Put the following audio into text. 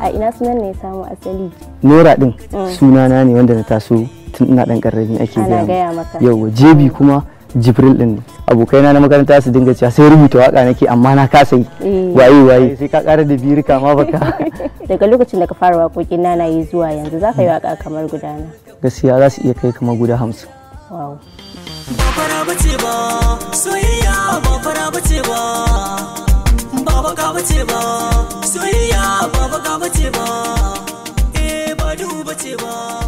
A ina sunan ne ya samu asali? Nora din sunana ne wanda na taso tun ina dan karami ake Ana gaya gaya maka. Yauwa, Jebi kuma Jibril din ne. Abokaina na makaranta su dinga cewa sai rubuta waka nake amma na kasa yi. Waye waye sai ka ƙara da birika ma baka. Daga lokacin da ka fara waƙoƙin nanaye zuwa yanzu, za ka yi waƙa kamar gudana? Gaskiya za su iya kai kamar guda 50. Wow. Ba fara bace ba soyayya, ba fara bace ba, ba baka bace ba soyayya, ba baka bace ba, eh, ba duhu bace ba.